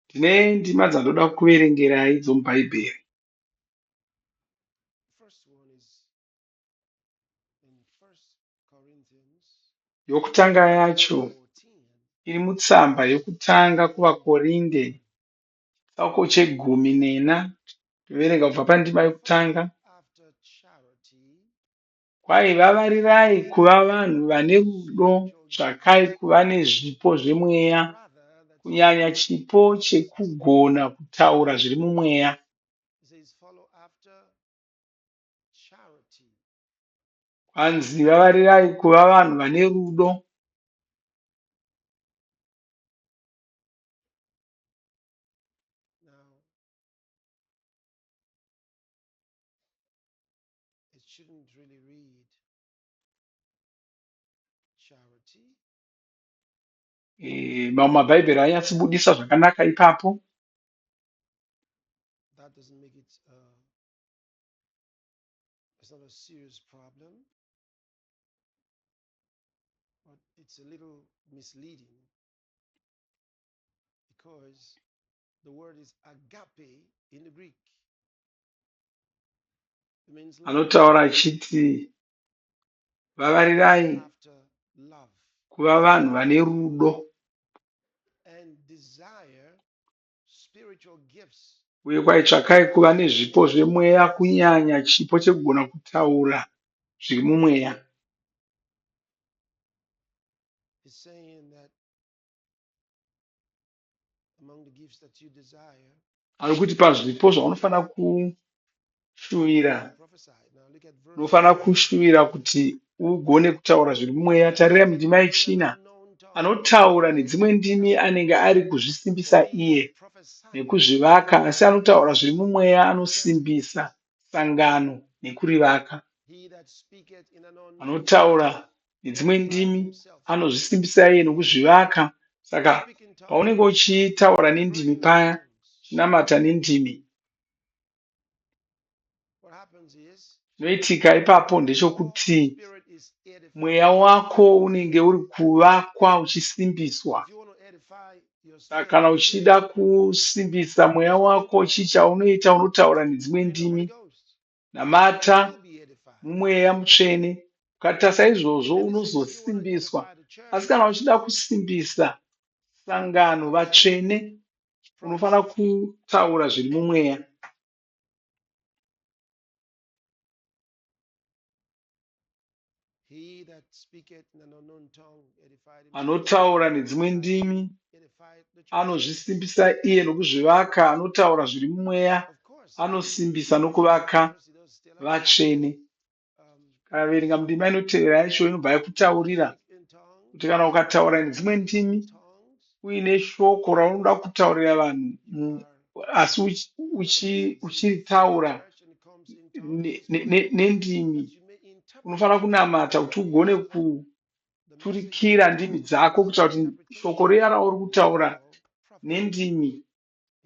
Ndine ndima dzandoda kukuverengerai dzomuBhaibheri. Yokutanga yacho iri mutsamba yokutanga kuvaKorinde chitsauko chegumi nena toverenga kubva pandima yokutanga. Kwai vavarirai kuva vanhu vane rudo tsvakai kuva nezvipo zvemweya kunyanya chipo chekugona kutaura zviri mumweya. Kwanzi vavarirai kuva vanhu vane rudo. Mamwe mabhaibheri haanyatsobudisa zvakanaka ipapo. Anotaura achiti vavarirai kuva vanhu vane rudo uye kwai tsvakai kuva nezvipo zvemweya kunyanya chipo chekugona kutaura zviri mumweya. Ari kuti pazvipo zvaunofanira kushuvira unofanira kushuvira kuti ugone kutaura zviri mumweya. Tarirai mundima yechina anotaura nedzimwe ndimi anenge ari kuzvisimbisa iye nekuzvivaka asi anotaura zviri mumweya anosimbisa sangano nekurivaka. Anotaura nedzimwe ndimi anozvisimbisa iye nokuzvivaka. Saka paunenge uchitaura nendimi paya uchinamata nendimi chinoitika ipapo ndechokuti mweya wako unenge uri kuvakwa uchisimbiswa. Saka kana uchida kusimbisa mweya wako chii chaunoita unotaura nedzimwe ndimi. Namata mumweya mutsvene. Ukaita saizvozvo unozosimbiswa. Asi kana uchida kusimbisa sangano vatsvene unofanira kutaura zviri mumweya. Anotaura nedzimwe ndimi anozvisimbisa iye nokuzvivaka anotaura zviri mumweya anosimbisa nokuvaka vatsvene. Ukaverenga mundima inotevera yacho inobva yakutaurira kuti kana ukataura nedzimwe ndimi uine shoko raunoda kutaurira vanhu asi uchitaura nendimi unofanira kunamata kuti ugone kuturikira ndimi dzako kuitira kuti shoko riya rauri kutaura nendimi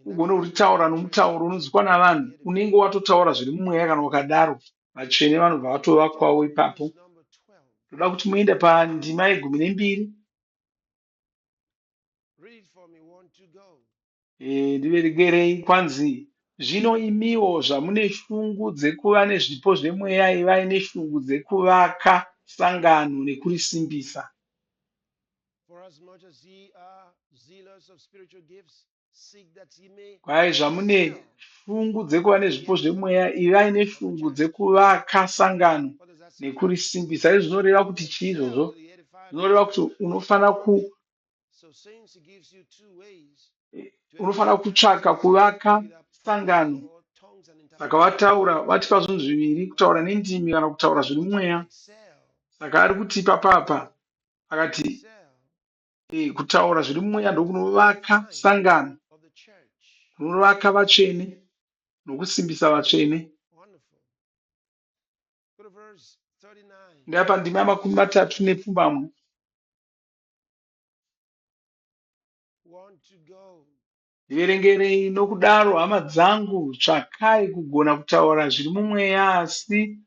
ugone kuritaura nomutauro unonzwikwa navanhu. Unenge watotaura zviri mumweya kana ukadaro vatsvene vanobva vatovakwawo ipapo. Ndoda kuti muende pandima yegumi nembiri. Ndiverengerei kwanzi zvino imiwo zvamune shungu dzekuva nezvipo zvemweya ivai neshungu dzekuvaka sangano nekurisimbisa. Kwai zvamune shungu dzekuva nezvipo zvemweya ivai neshungu dzekuvaka sangano nekurisimbisa. Izvi zvinoreva kuti chii izvozvo? Zvinoreva kuti unofanira ku unofanira kutsvaka kuvaka sangano. Saka vataura vatipa zvinhu zviviri kutaura nendimi kana kutaura zviri mumweya. Saka ari kutipa papa akati kutaura zviri mumweya ndokunovaka sangano, kunovaka vatsvene nokusimbisa vatsvene. Ndapa ndima yamakumi matatu nepfumbamwe. Ndiverengerei nokudaro hama dzangu, tsvakai kugona kutaura zviri mumweya asi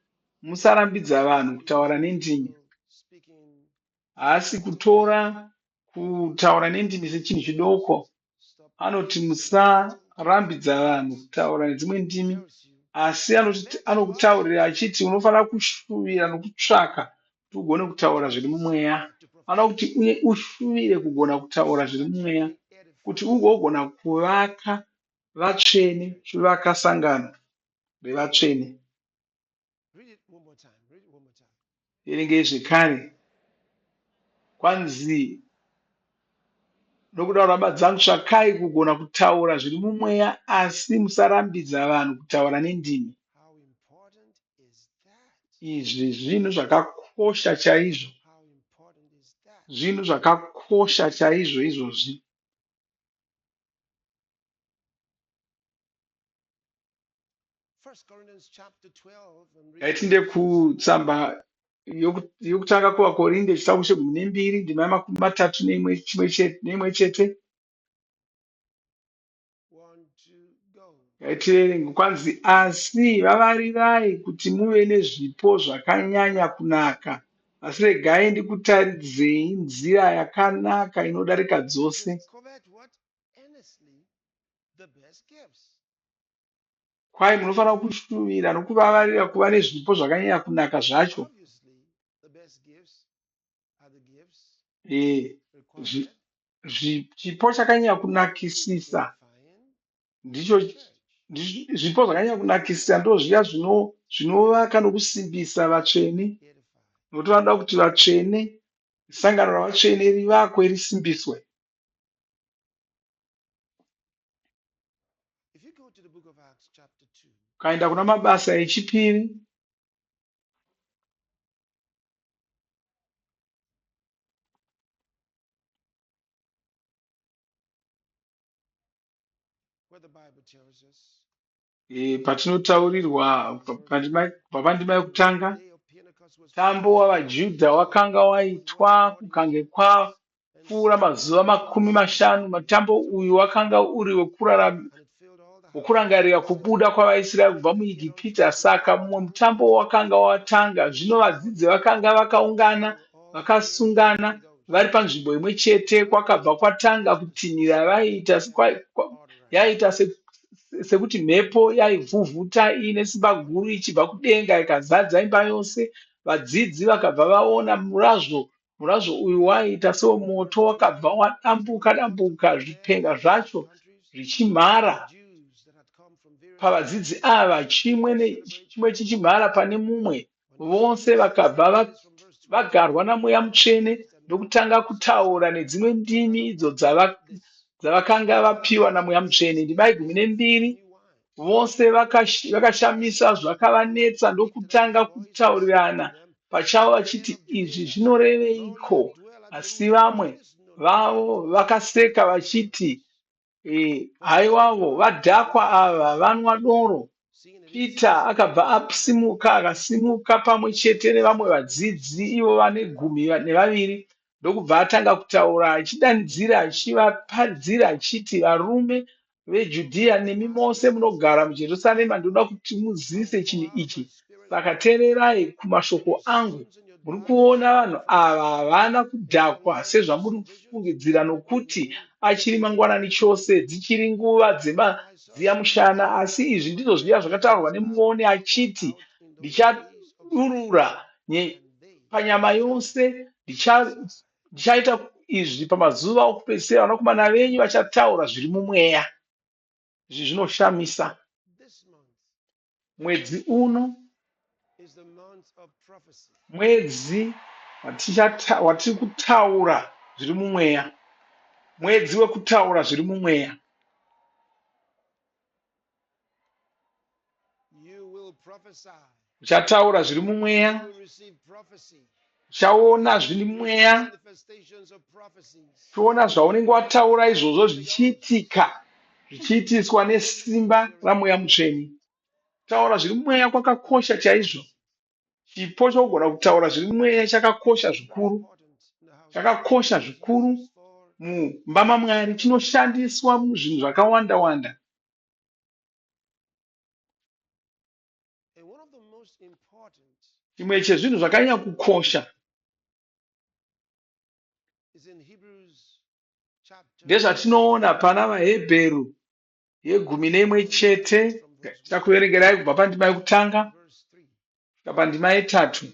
musarambidza vanhu kutaura nendimi. Haasi kutora Kutaura nendimi sechinhu chidoko. Anoti musarambidza vanhu kutaura nedzimwe ndimi, asi anokutaurira achiti unofanira kushuvira nokutsvaka kuti ugone kutaura zviri mumweya. Anoda kuti ushuvire kugona kutaura zviri mumweya kuti ugogona kuvaka vatsvene, uchivaka sangano revatsvene. Verengei zvekare. Kwanzi nokudaro hama dzangu, tsvakai kugona kutaura zviri mumweya, asi musarambidza vanhu kutaura nendimi. Izvi zvinhu zvakakosha chaizvo. Zvinhu zvakakosha chaizvo izvozvi. Ngatinde kutsamba yokutanga kuvaKorinde chitsauko chegumi nembiri ndima yamakumi matatu neimwe chete. Ngativerenge kwanzi, asi vavarirai kuti muve nezvipo zvakanyanya kunaka, asi regai ndikutaridzei nzira yakanaka inodarika dzose. Kwai munofanira kushuvira nokuvavarira kuva nezvipo zvakanyanya kunaka zvacho. Chipo chakanyanya kunakisisa ndicho zvipo zvakanyanya kunakisisa ndozviya zvinovaka nokusimbisa vatsvene, nokuti vanoda kuti vatsvene, sangano ravatsvene rivakwe risimbiswe. Ukaenda kuna Mabasa echipiri, patinotaurirwa kubva pandima yokutanga, mutambo wavaJudha wakanga waitwa kukange kwapfuura mazuva 50. Mutambo uyu wakanga uri wekurangarira kubuda kwavaIsraeri kubva muIjipita. Saka mumwe mutambo wakanga watanga. Zvino vadzidzi vakanga vakaungana vakasungana vari panzvimbo imwe chete. Kwakabva kwatanga kutinhira yaiita sekuti mhepo yaivhuvhuta iine simba guru ichibva kudenga ikazadza imba yose. Vadzidzi vakabva vaona murazvo. Murazvo uyu waiita sewomoto wakabva wadambuka dambuka zvipenga zvacho zvichimhara pavadzidzi ava, chimwe nechimwe chichimhara pane mumwe. Vose vakabva vagarwa naMweya Mutsvene ndokutanga kutaura nedzimwe ndimi idzo dzavakanga vapiwa naMweya Mutsvene. Ndima yegumi nembiri. Vose vakashamisa zvakavanetsa ndokutanga kutaurirana pachavo vachiti, izvi zvinoreveiko? Asi vamwe vavo vakaseka vachiti, haiwavo, vadhakwa ava vanwa doro. Pita akabva asimuka, akasimuka pamwe chete nevamwe vadzidzi ivo vane 12, ndokubva atanga kutaura achidanidzira achivaparidzira achiti, varume veJudhea nemi mose munogara muJerusarema, ndinoda kuti muzivise chinhu ichi. Saka teererai kumashoko angu. Muri kuona vanhu ava havana kudhakwa sezvamuri kufungidzira, nokuti achiri mangwanani chose, dzichiri nguva dzemaziyamushana. Asi izvi ndizvo zviya zvakataurwa nemuoni achiti, ndichadurura panyama yose, ndichaita izvi pamazuva okupedzisira, vanakomana venyu vachataura zviri mumweya. Izvi zvinoshamisa. Mwedzi uno mwedzi watiri kutaura zviri mumweya. Mwedzi wekutaura zviri mumweya. Uchataura zviri mumweya. Uchaona zviri mumweya. Uchiona zvaunenge wataura izvozvo zvichiitika, zvichiitiswa nesimba raMweya Mutsvene. Kutaura zviri mumweya kwakakosha chaizvo. Chipo chokugona kutaura zviri mumweya chakakosha zvikuru. Chakakosha zvikuru mumba maMwari. Chinoshandiswa muzvinhu zvakawanda wanda. Chimwe chezvinhu zvakanyanya kukosha Ndezvatinoona pana vaHebheru yegumi neimwe chete. Tichakuverengerai kubva pandima yekutanga kusvika pandima yetatu.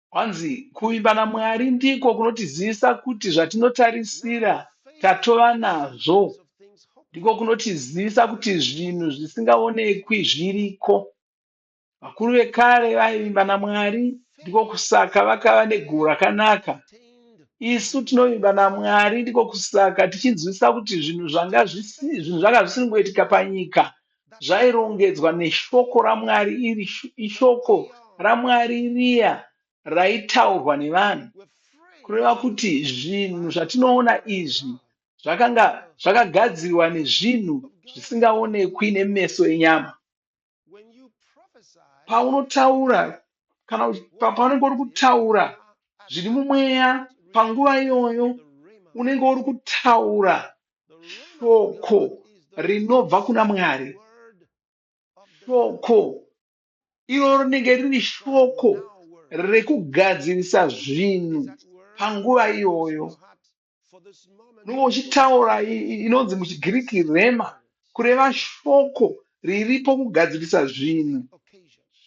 Kwanzi kuvimba naMwari ndiko kunotizivisa kuti zvatinotarisira tatova nazvo. Ndiko kunotizivisa kuti zvinhu zvisingaonekwi zviriko. Vakuru vekare vaivimba naMwari, ndiko kusaka vakava neguvo rakanaka. Isu tinovimba naMwari, ndiko kusaka tichinzwisisa kuti zvinhu zvanga zvanga zvisiri kungoitika panyika zvairongedzwa neshoko raMwari, iri ishoko raMwari riya raitaurwa nevanhu. Kureva kuti zvinhu zvatinoona izvi zvakanga zvakagadzirwa nezvinhu zvisingaonekwi nemeso enyama. Paunotaura kana paunenge uri kutaura zviri mumweya panguva iyoyo unenge uri kutaura shoko rinobva kuna Mwari. Shoko iroro rinenge riri shoko rekugadzirisa zvinhu panguva iyoyo. Unenge uchitaura inonzi muchiGiriki rhema, kureva shoko riripo kugadzirisa zvinhu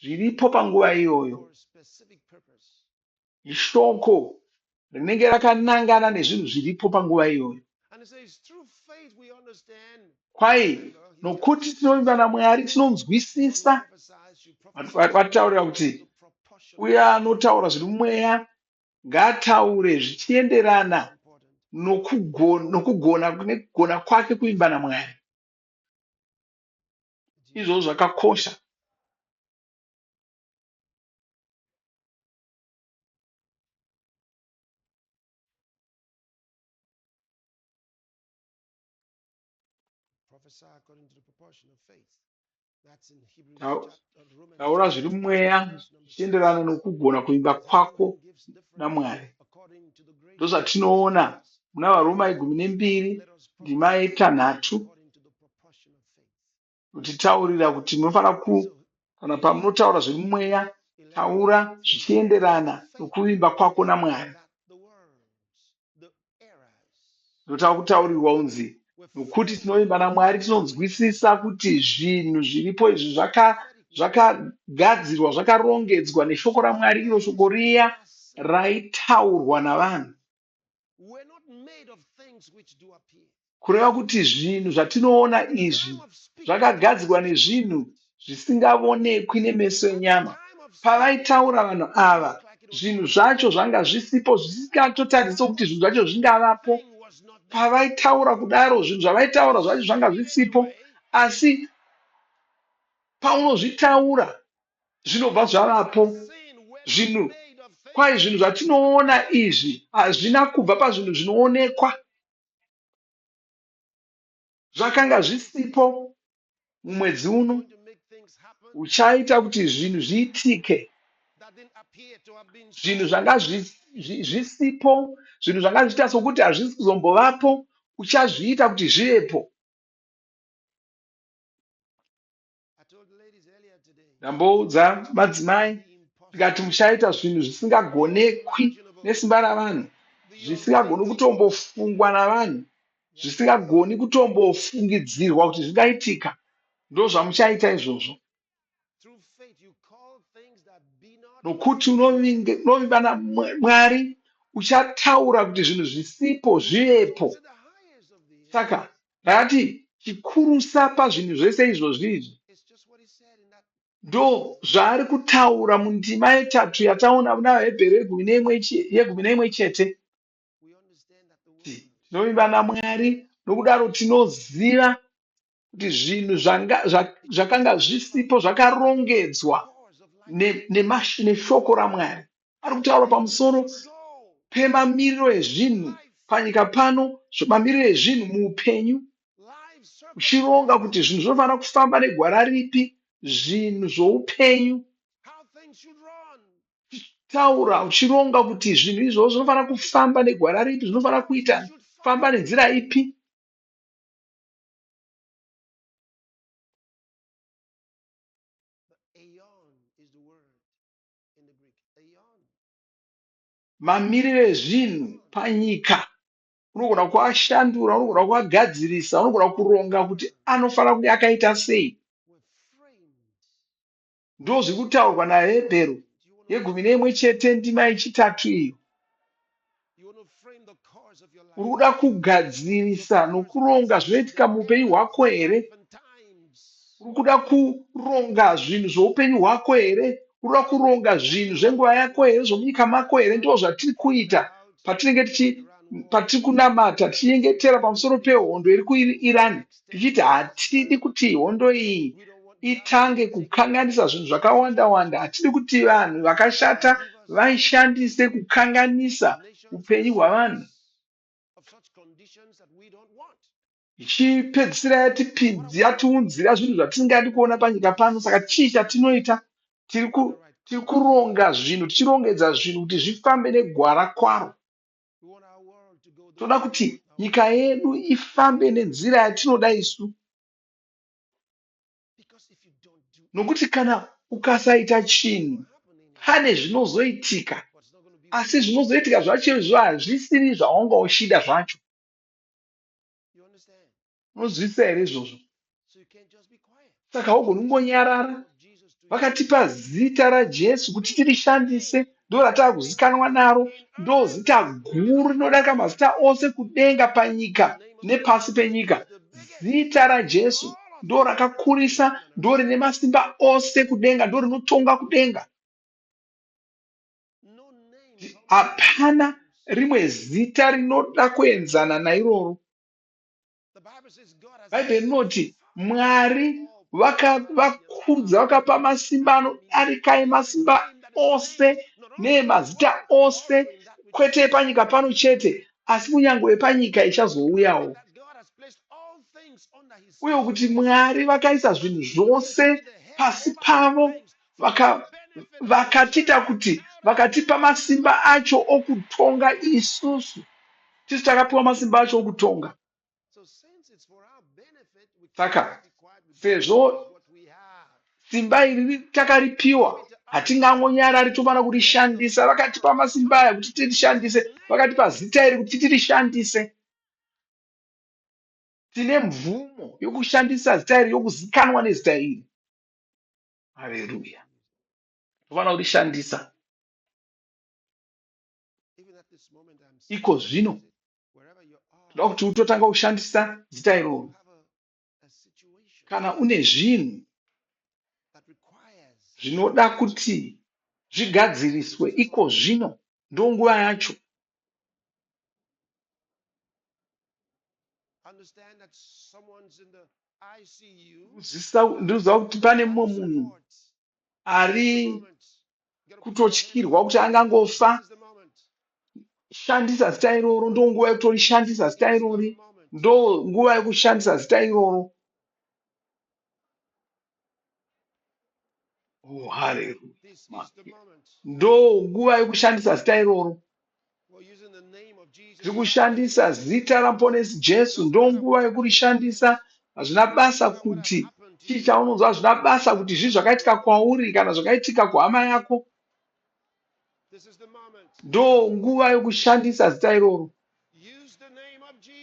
zviripo panguva iyoyo. Ishoko rinenge rakanangana nezvinhu zviripo panguva iyoyo. Kwai nokuti tinovimba naMwari tinonzwisisa. Vataurira kuti uya anotaura zviri mumweya ngaataure zvichienderana nokugona nekugona kwake kuvimba naMwari. Izvozvo zvakakosha. Taura zviri mumweya zvichienderana nokugona kuvimba kwako naMwari. Ndozvatinoona muna vaRoma yegumi nembiri ndima yetanhatu kutitaurira kuti munofanira ku kana pamunotaura zviri mumweya taura zvichienderana nokuvimba kwako naMwari. Ndotava kutaurirwa kunzi nokuti tinovimba naMwari tinonzwisisa kuti zvinhu zviripo izvi zvakagadzirwa zvakarongedzwa neshoko raMwari iro shoko riya raitaurwa navanhu. Kureva kuti zvinhu zvatinoona izvi zvakagadzirwa nezvinhu zvisingavonekwi nemeso enyama. Pavaitaura vanhu ava, zvinhu zvacho zvanga zvisipo, zvisingatotaridzi sokuti zvinhu zvacho zvingavapo. Pavaitaura kudaro, zvinhu zvavaitaura zvacho zvanga zvisipo, asi paunozvitaura zvinobva zvavapo. Zvinhu kwai zvinhu zvatinoona izvi hazvina kubva pazvinhu zvinoonekwa. Zvakanga zvisipo mumwedzi uno. Uchaita kuti zvinhu zviitike. Zvinhu zvanga zvisipo, zvinhu zvanga zvichiita sokuti hazvisi kuzombovapo, uchazviita kuti zvivepo. Ndamboudza madzimai ndikati muchaita zvinhu zvisingagonekwi nesimba ravanhu, zvisingagoni kutombofungwa navanhu, zvisingagoni kutombofungidzirwa kuti zvingaitika. Ndozvamuchaita izvozvo. Nokuti unovimba naMwari, uchataura kuti zvinhu zvisipo zvivepo. Saka ndakati chikurusa pazvinhu zvese izvozvi izvi ndozvaari kutaura mundima yetatu yataona muna vaHebheru yegumi neimwe chete. Tinovimba naMwari nokudaro tinoziva kuti zvinhu zvakanga zvisipo zvakarongedzwa neshoko raMwari. Ari kutaura pamusoro pemamiriro ezvinhu panyika pano, mamiriro ezvinhu muupenyu, uchironga kuti zvinhu zvinofanira kufamba negwara ripi, zvinhu zvoupenyu. Taura uchironga kuti zvinhu izvozvo zvinofanira kufamba negwara ripi, zvinofanira kuita famba nenzira ipi. Mamiriro ezvinhu panyika unogona kuashandura, unogona kuagadzirisa, unogona kuronga kuti anofanira kunge akaita sei. Ndozviri kutaurwa naHebheru yegumi neimwe chete ndima yechitatu iyo. Uri kuda kugadzirisa nokuronga zvinoitika muupenyu hwako here? Uri kuda kuronga zvinhu zvoupenyu hwako here? Uri kuda kuronga zvinhu zvenguva yako here, zvomunyika mako here? Ndizvo zvatiri kuita patinenge tichi patiri kunamata tichinyengetera pamusoro pehondo iri kuIran tichiti hatidi kuti hondo iyi itange kukanganisa zvinhu zvakawanda wanda. Hatidi kuti vanhu vakashata vaishandise kukanganisa upenyu hwavanhu ichipedzisira yatipinzi yatiunzira zvinhu zvatisingadi kuona panyika pano. Saka chii chatinoita? Tiri ku, tiri kuronga zvinhu, tichirongedza zvinhu kuti zvifambe negwara kwaro. Toda kuti nyika yedu ifambe nenzira yatinoda isu. Nokuti kana ukasaita chinhu, pane zvinozoitika, asi zvinozoitika zvacho izvo hazvisiri zvawanga uchida zvacho. Unozwisisa here izvozvo? Saka haugoni kungonyarara. Vakatipa zita raJesu kuti tirishandise, ndorataakuzikanwa naro, ndozita guru rinodarika mazita ose kudenga, panyika nepasi penyika. Zita raJesu ndorakakurisa, ndorine masimba ose kudenga, ndorinotonga kudenga. Hapana rimwe zita rinoda kuenzana nairoro. Bhaibheri rinoti Mwari vakavakudza vakapa masimba anodarika emasimba ose neemazita ose, kwete epanyika pano chete, asi kunyange epanyika ichazouyawo. Uye kuti Mwari vakaisa zvinhu zvose pasi pavo, vakatiita kuti vakatipa masimba acho okutonga isusu. Tisu takapiwa masimba acho okutonga. Saka sezvo simba iri takaripiwa, hatingangonyarari, tofanira kurishandisa. Vakatipa masimba aya kuti tirishandise, vakatipa zita iri kuti tirishandise. Tine mvumo yokushandisa zita iri, yokuzikanwa nezita iri. Hareruya! Tofanira kurishandisa. Iko zvino Toda kuti utotanga kushandisa zita iroro. Kana une zvinhu zvinoda kuti zvigadziriswe iko zvino, ndonguva yacho. Ndinoziva kuti pane mumwe munhu ari kutotyirwa kuti angangofa. Shandisa zita iroro, ndonguva yekutorishandisa zita irori, ndonguva yekushandisa zita iroro. Oh, haleluya! Ndonguva yekushandisa zita iroro. Tiri kushandisa zita raMuponesi Jesu. Ndonguva yekurishandisa. Hazvina basa kuti chii chaunonzwa, hazvina basa kuti zvii zvakaitika kwauri kana zvakaitika kuhama yako. Ndonguva yokushandisa zita iroro.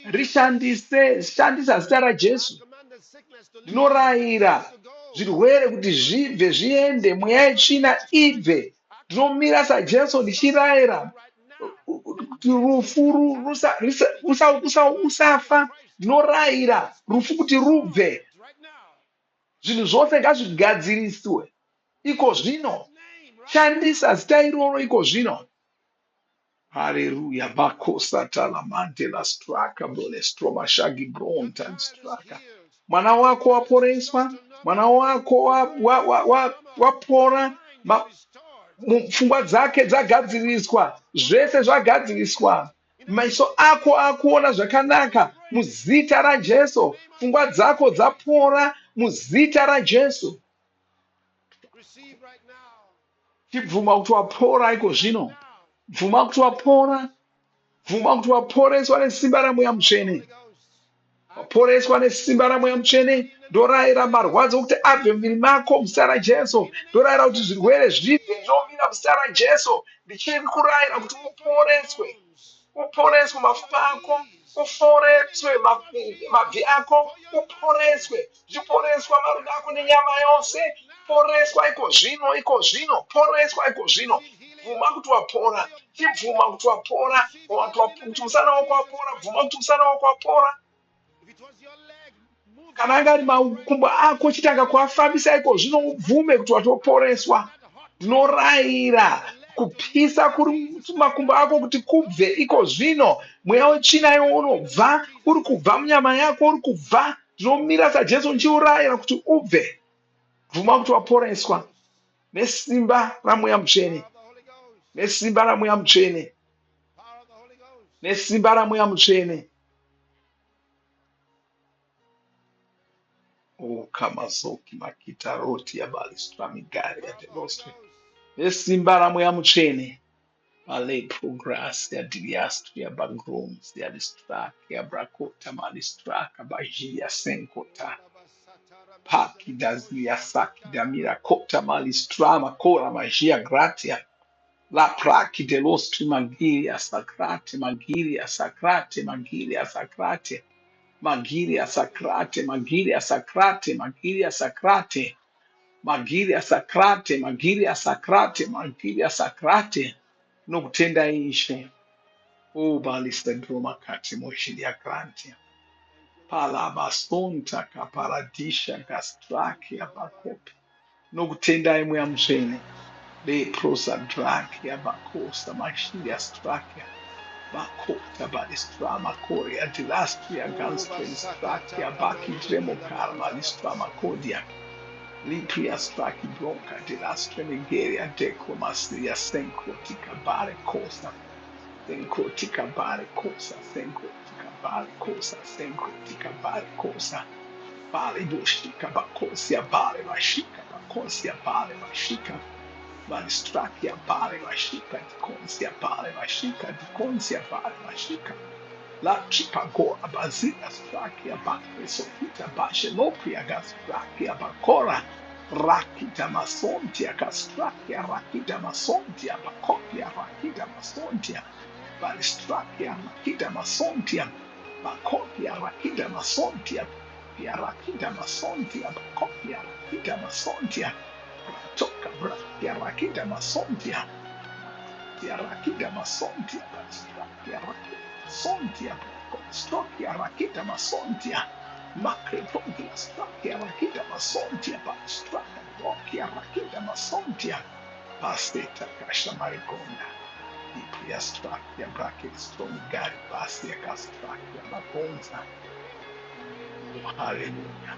Rishandise, shandisa zita raJesu. Ndinorayira zvirwere kuti zvibve zviende, mweya yetsvina ibve. Ndinomira saJesu ndichirayira kuti rufu usafa. Ndinorayira rufu kuti rubve. Zvinhu zvose ngazvigadziriswe iko zvino. Shandisa zita iroro iko zvino. Hallelujah. Bakosatalamante la straka bolestroma shagi bronta straka. Mwana wako waporeswa, mwana wako wapora, pfungwa dzake dzagadziriswa, zvese zvagadziriswa. Meso ako akuona zvakanaka muzita raJesu. Pfungwa dzako dzapora muzita raJesu. Chibvuma kuti wapora iko zvino. Bvuma kuti wapora. Bvuma kuti waporeswa nesimba raMweya Mutsvene. Waporeswa nesimba raMweya Mutsvene. Ndorayira marwadzo kuti abve muviri mako muzita raJesu. Ndorayira kuti zvirwere zvibve, zvinomira muzita raJesu. Ndichiri kurayira kuti uporeswe. Uporeswe mapfupa ako, uporeswe mabvi ako, uporeswe, zviporeswa marudo ako nenyama yose. Poreswa iko zvino, iko zvino, poreswa iko zvino. Bvuma kuti wapora, chibvuma kuti wapora, kuti musana wako wapora, bvuma kuti musana wako wapora. Kana anga ari makumbo ako, chitanga kuafambisa iko zvino, ubvume kuti watoporeswa. Ndinorayira kupisa kuri makumbo ako kuti kubve iko zvino. Mweya wetsvina iwo unobva, uri kubva munyama yako, uri kubva. Ndinomira saJesu ndichiurayira kuti ubve. Bvuma kuti waporeswa nesimba raMweya Mutsvene, nesimba raMweya Mutsvene, nesimba raMweya Mutsvene. Ukamazoki makitaroti yabalistrami yadelostre nesimba raMweya Mutsvene. Paleprogras yadiliastria bagroms yalistrakia brakota malistraka bajia senkota pakidazia sakidamira kota malistrama kora magia gratia la praki delostri magiria sacrate magiria sacrate magiria sacrate magiria sacrate magiria sacrate magiria sacrate magiria sacrate magiria sacrate magiria sacrate. Nokutendai Ishe. O balisadroma kati moshiria grantia palabasonta kaparadisha gastrakia bakopi. Nokutendai Mweya Mutsvene. Leprosadrakia bakosa mashiria strakia bakota balistrama koria dilastria ganstrenstrakia bakidremo karma listrama kodia lipria straki bronca dilastre megeria decromaslia senkrotika bare kosa senkrotika bare kosa senkrotika bare kosa senkrotika bare kosa bale bushika bakosia bale bashika bakosia bale bashika Manistrakia bare mashika dikonsia bare mashika dikonsia bare mashika la chipagora bazila strakia bakre sofita bashelopria gastrakia bakora rakita masontia kastrakia rakita masontia bakopia rakita masontia balistrakia rakita masontia bakopia rakita masontia pia rakita masontia bakopia rakita masontia bratoka brakia rakita masontia Kia rakita masontia bastrakia rakita masontia strokia rakita masontia makrepontia strakia rakita masontia bastraka rokia rakita masontia pasteta kasha marigonda ipria strakia brakestromigari basia kastrakia bagonza. Oh, hallelujah.